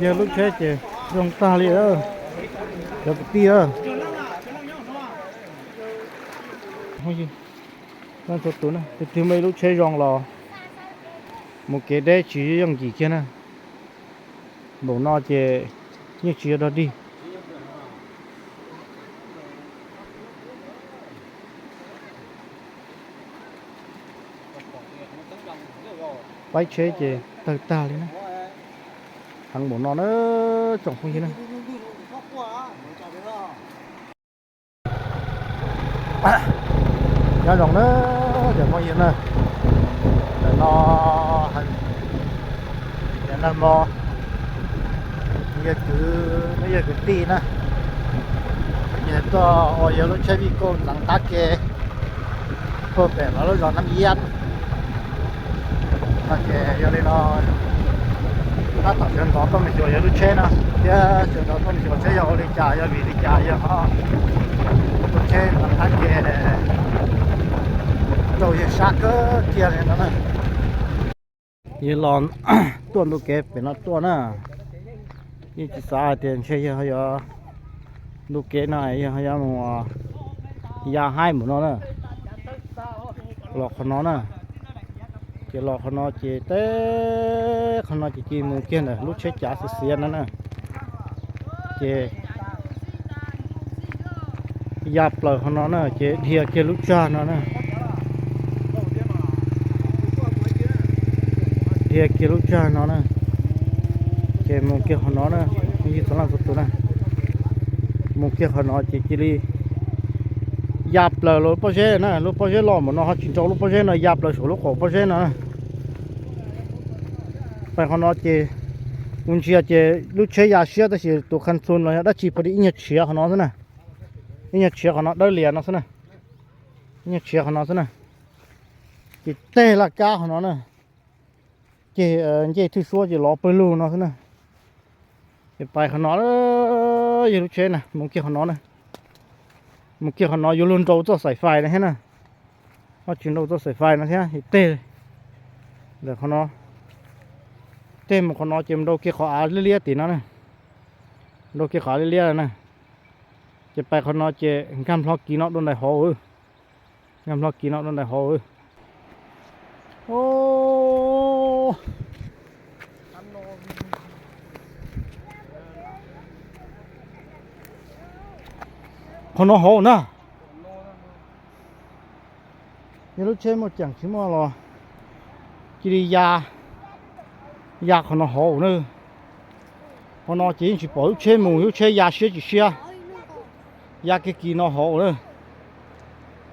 Yog lub tsheb ces zoo tag li lawm, cov kwv tij. Leej txhua tus na, tus twg muaj ib lub tsheb zoo los mus kev deb tsis yooj yim kiag na. Npaum no ces yeej tsis yog dog dig. Paib tsheb ces tawg tag li na. Heev npaum no na, tsoom phooj ywg na. Nyob zoo na, cov phooj ywg na, ntawm no, cov nag hmo, yawg kwv, yawg kwv tij na, yawg tuaj ua yawg lub tsheb vij kauj ntxeev qab ke puag pem lawv lub zos Nab Iab. No ces yog li no, tab tom sawv ntxov tuaj mus xyuas yawg lub tsheb no, thiab sawv ntxov tuaj mus xyuas seb yog ua li cas, yog vim li cas yawg ho ua tsheb ntxeev qab ke rau yawg sab kawg kiag li no na. Yawg los tuaj ntu kev pem no tuaj na, yeej tsis xav hais tias ntshe yawg ho yuav, ntu kev no yawg ho yuav mus ya haib mus no na. Los qhov no na, ces los qhov no ces teb qhov no ces cia mus kiag ntawm lub tsheb cav xiav xiav no na. Ces ya plaws qhov no na, ces dhia kiag lub tsag no na. Dhia kiag lub tsag no na, ces mus kiag qhov no na, ib txhia leej txhua tus na. Mus kiag qhov no ces cia li ya plaws lub pob zeb na, lub pob zeb loj npaum no ho tsis nrau lub pob zeb no ya plaws saum lub qaum pob zeb no na. Pais qhov no ces kuv ntsia ces lub tsheb ya siab tab sis tus qhov txhua los yog dab tsi pha di ib nyuag tshiav qhov no xwb na. Ib nyuag tshiav qhov no dawb lias no xwb na. Ib nyuag tshiav qhov no xwb na. Ces teg laj kab qhov no na. Ces ncej thwj suab ces lov pawg lug no xwb na. Ces pais qhov no, yog lub tsheb na mus kiag qhov no na. Mus kiag qhov no yuav luag nrau txoj xaim fais no thiab na. Ho tsis nrau txoj xaim fais no thiab, teg ntawm qhov no, teg mus qhov no ces nrau kiag qhov av liab liab tim no na. Nrau kiag qhov av liab liab na. Ces pais qhov no ces nkag nplho kiv no dua ntais hauv. Nkag nplho kiv no dua ntais hauv. Qhov no hauv na. Yog lub tsheb muaj ceem tsis muaj los cia li ya, ya qhov no hauv na. Qhov no ces yeej tsis pom lub tsheb mus, lub tsheb ya siab tsis siab. Ya kiag kis no hauv na.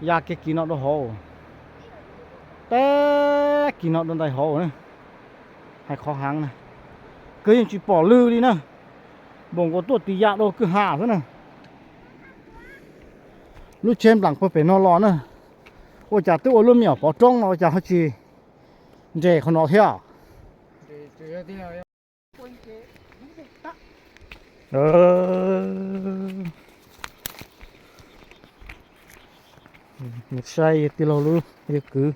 Ya kiag kis no rau hauv. Teb kis no rau ntais hauv na. Hais qhov heev na, kawg yeej tsis pom lwg li na. Npaum nkaus tuaj tis ya rau kwj ha xwb na. Lub tsheb nplam puag pem no los na. Ua cas twb ua lub me nyuam pov roob no ua cas ho tsis nres qhov no thiab? Mus saib yawg tij laug lub, yawg kwv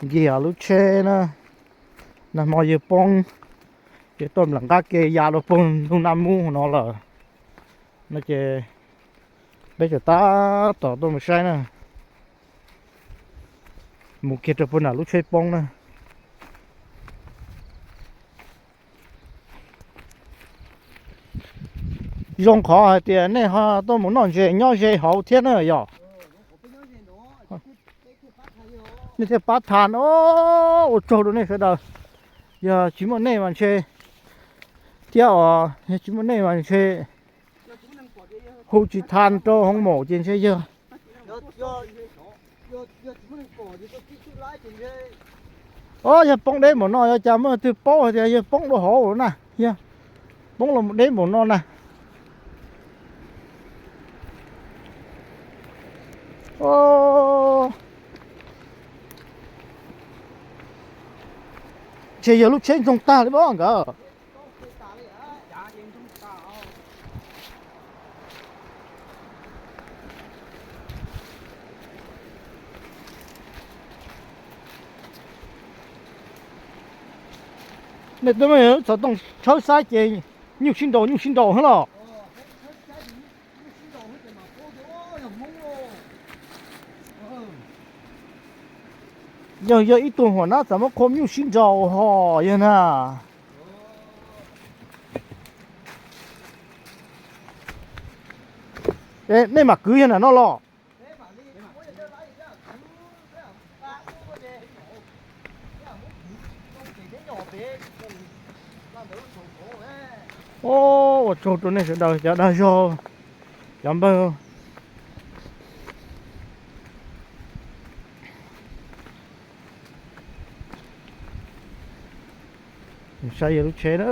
nkiag lub tsheb na. Nag hmo yawg poob, ces tuaj nplam qab ke ya rau puag ntug Naj Mub no lawm. No ces peb tseem tab tom tuaj mus saib na. Mus kiag rau puag nram lub tsheb poob na. Zoo qhov hais tias nej ho tuaj mus noj ntses nyob ze hauv thiab na yom. Nej thiaj pab tha no, ua tsaug rau nej sawv daws. Yog tsis muaj nej mas ntshe, thiab os, yog tsis muaj nej mas ntshe hu tsis tha rau hoob maum ces ntshe yog, o, yog poob deb npaum no yog cas muaj twg paub hais tias yawg poob rau hauv na, yog poob los deb npaum no na. Ntshe yog lub tsheb ntsoog tag li pob nkawd. Nej twb muab xov tooj tshawb saib ces nyuj sib nraus nyuj sib nraus thiab los? Yog yog ib tug huam nab txawm muab qhua nyuj sib nraus ho yog na. Nej mam kwv yog nam no los? Ua tsaug rau nej sawv daws cov dag zog, cov npawg. Saib yawg lub tsheb na,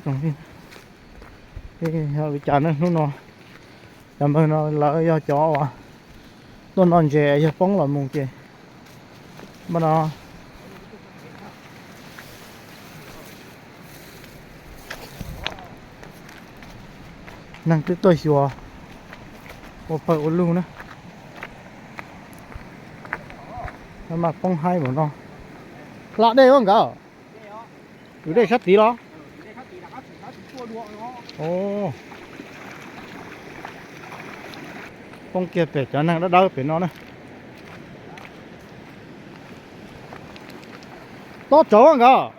tsoom, yog li cas na hnub no cov npawg no lawv yog cov uas tuaj noj ntses yog poob los mus ces npaj no neeg twb tuaj xyuas ua pawg ua lug na. Mas poob haib npaum no. Hla dej ua nkawd. Kwv dej sab tid los? Poob kiag pem cov neeg dawb dawb pem no na. Tob tsauv nkawd.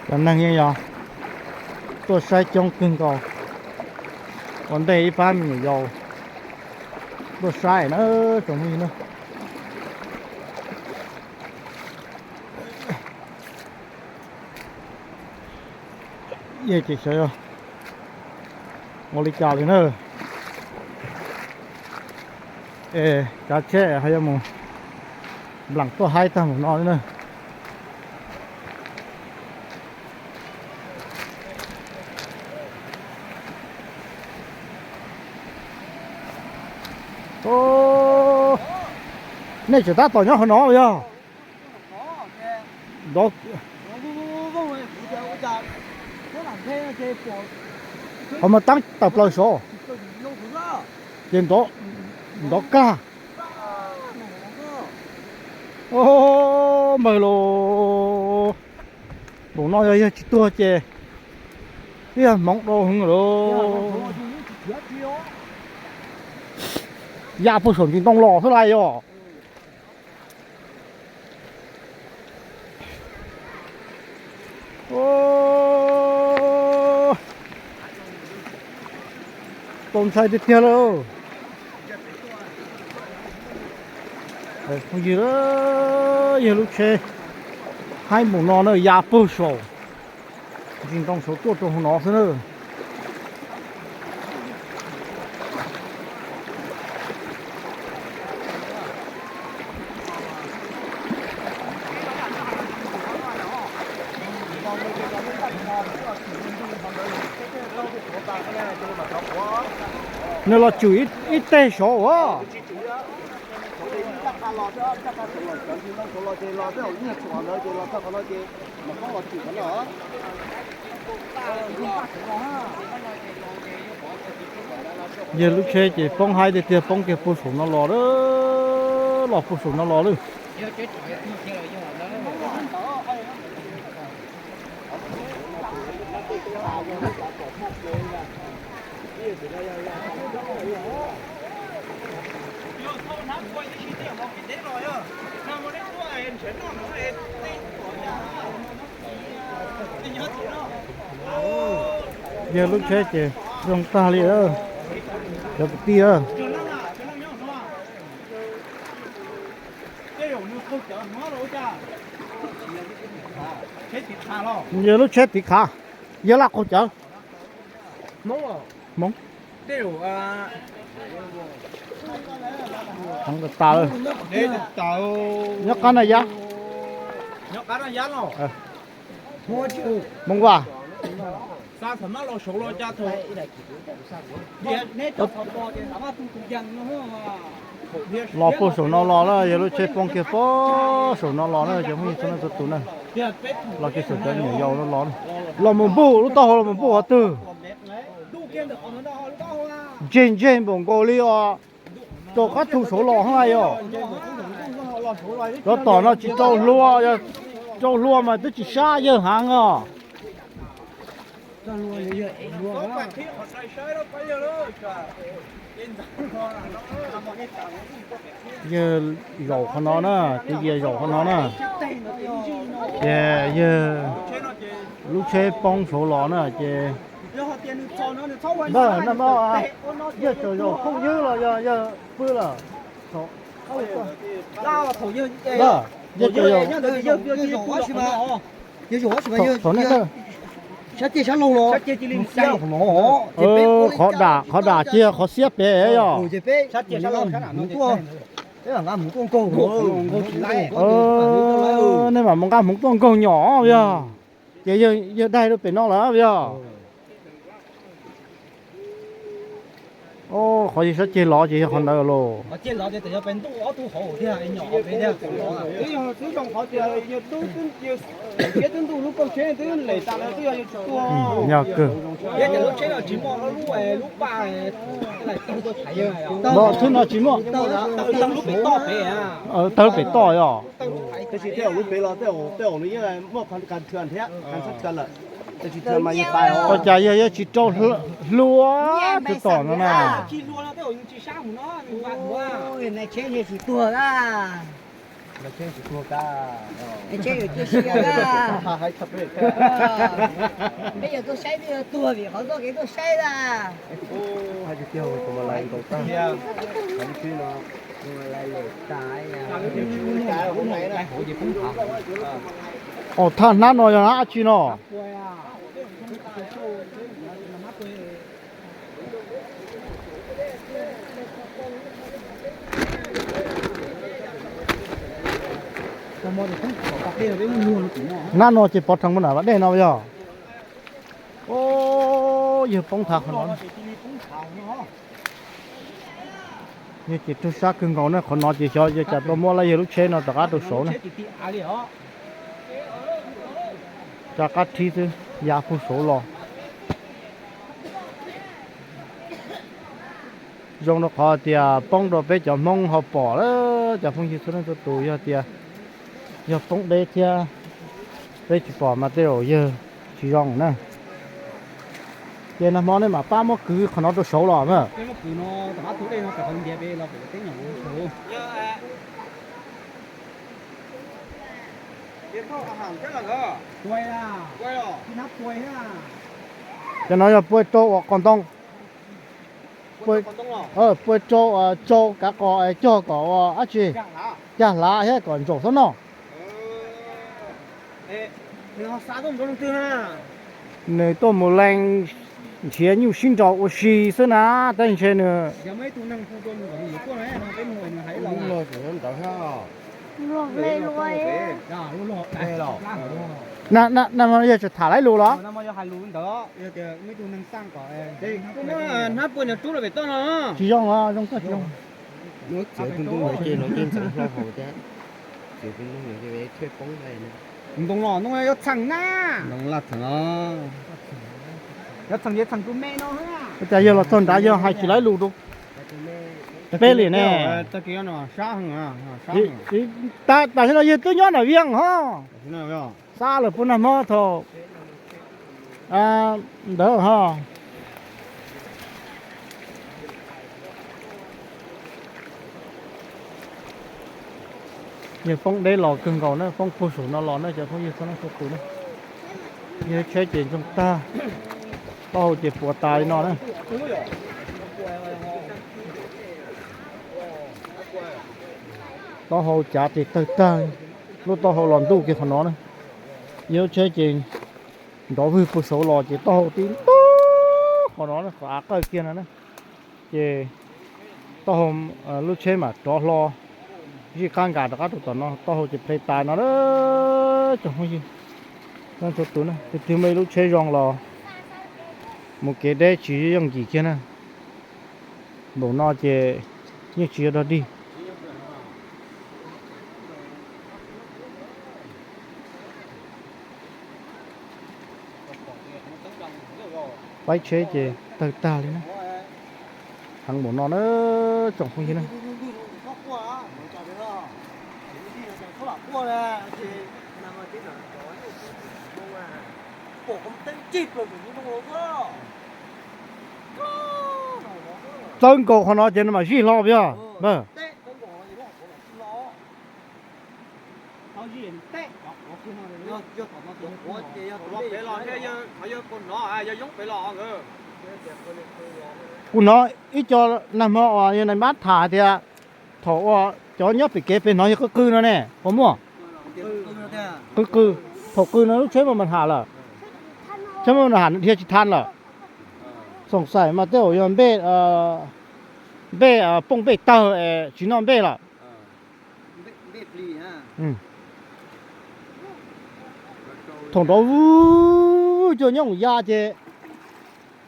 Cov neeg yeej yog tuaj saib coob kawg nkaus. Ua ntej ib pab me nyuam yaus tuaj saib na, tsoom phooj ywg na. Ces sawv ua li cas li na. Es kav tsheb ho yuav mus nplam tuaj haib tag mus no na. Nej tseem tab tom nyob hauv no yog? Qhov mas taab tawm plaws saud ces nrov kag. Npawg los, npaum no yog yawg tsis tuag ces twb yog hmoov dhau heev lawm. Ya puag saum ntsis ntoo los xwb lais yog. Txaus ntshai tiag tiag lauj. Phooj ywg, yog lub tsheb haib npaum no na, ya puag saum ntsis ntoo saud tuaj rau hauv no xwb na. Nws los tsum ib teg saud as. Yog lub tsheb ces poob haib tiag tiag, poob kiag puag saum no los, los puag saum no los lawm. Yog lub tsheb ces zoo tag li, cov kwv tij. Yog lub tsheb tiv khav, yog laj qaug cawv. Hmoov, tas, nyob qab Naj Yab. Hmoov Vaj. Los puag saum no los na, yog lub tsheb poob kiag puag saum no los na, cov phooj ywg txhua leej txhua tus na. Los kiag saum cov me nyuam yaus no los, los mus npuj lub taub hau, los mus npuj qhov twg. Ntseg ntseg npaum nkaus li os. Rau qab thu saud los hos yog. Cov tom no tsis tau hlua, yog Rau hlua mas twb tsis sab yawg heev os. Yawg zaum qhov no na, kwv yees zaum qhov no na. Ces yawg lub tsheb poob saud los na ces, npawg, nag hmo yawg tsaug zog phooj ywg los yog yawg pw lawm? Yawg tsaug zog, qhov dam, qhov dam ces yog qhov xiab pem yog. Nej mam mus nqa hmoov tuaj nkaug nyom yog. Ces yawg daig rau pem no lawm yog. Qhov yawg sab ceg los ces yog qhov ntawd lauj. Yog kawg. Thwb no tsis muaj. Tawg lub pem toj yog. Ua cas yawg yuav tsis rau hlua twb tom no na? Peb yuav tuaj saib, peb yuav tuag vim qhov txoj kev tuaj saib a. Os, thaj hnab no yog hnab dab tsi no? Hnab no ces pov rhees mus nram vaj dej no yog. Yawg poob thav qhov no. Yawg ces raug sab kawg nkaus na, qhov no ces xyov yawg cas tau muab lawv yawg lub tsheb no rov qab rau saud na. Rov qab rhib xwb, ya puag saud los. Zoo rau qhov tias poob rau peb cov Hmoob ho pom lawm cov phooj ywg txhua leej txhua tus, yog tias yog poob deb thiab peb tsis pom mas tej zaum yawg tsis zoo na. Ces nag hmo nej mam pab muab kwv qhov no rau saud los na. Cov no yog puas rau ua qos ntoo, puas rau tsau kav qos cog kom ua dab tsi, cag hlav thiab kom ntsaum xwb no. Nws tuaj mus lees nrhiav nyuj sib nraus ua si xwb na, tab ntshe nws yog tsis tham laib lus los? Tsis zoo, zoo tsis zoo. Ntoo los ntoo yuav txheem na. Ntoo laj txheem os. Yuav txheem ces txheem tus me no. Ua cas yawg los txog nrad yawg hais tsis laib lus rau peb li ne? Tam sim no yawg twb nyob nram Vias ho. Xa lawm puas nag hmo thaum ntawd ho. Yawg poob deb los kawg nkaus na, poob puag saum no los na cov phooj ywg txhua leej txhua tus na. Yawg tsheb ces ntsoog tag, taub hau ces puas tas li no na. Taub hau cav ces tawg tag, lub taub hau los ntuj kiag qhov no na. Yawg tsheb ces nrov vwg puag saud los ces taub hau tib ntug qhov no, qhov av qawj kiag no na. Ces taub hau, lub tsheb mam rov hlo zij qab nkag rov qab rau tom no, taub hau ces ple tas no na. Tsoom phooj ywg, txhua tus na, tus twg muaj ib lub tsheb zoo los mus kev deb tsis yooj yim kiag na. Npaum no ces yeej tsis yog dog dig. Paib tsheb ces tawg tag li na. Heev npaum no na, tsoom phooj ywg na. Txawb nkaus qhov no ces nws mam zij hlo yog. Kuv hnov ib co nag hmo uas yog nais mab tham hais tias thaum uas cov nyob pem kev pem hnov yog qw qw no ne, puas muaj? Qw qw, thaum qw no lub tsheb mas mam ham lawm, tsheb mas mam ham dhia tsis thaj lawm. Xoom xaim mas tej zaum yog npej, npej poob npej tawg es tsis noj npej lawm. Thaum nrov vwg cuag nyob mus ya ces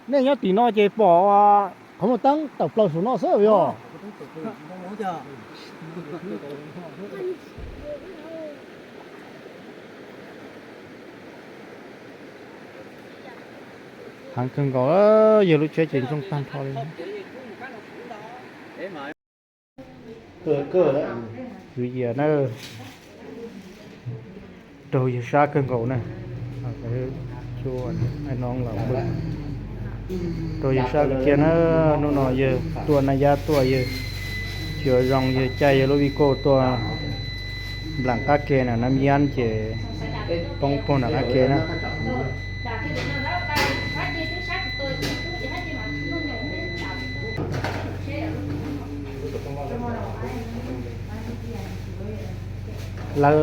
nej nyob tim no ces pom qhov muaj teeb tawm plaws saum no xwb yog. Heev kawg nkaus, yawg lub tsheb ces ntsoog tag nrho li. Kwv Yias na, raug yawg sab kawg nkaus na. Raug yawg sab kiag na, hnub no yawg tuaj na, yawg tuaj, yawg xyuas zoo yawg caij yawg lub vij kauj tuaj nplam qab ke na, nab yab ces poob puag nram qab ke na. Lawv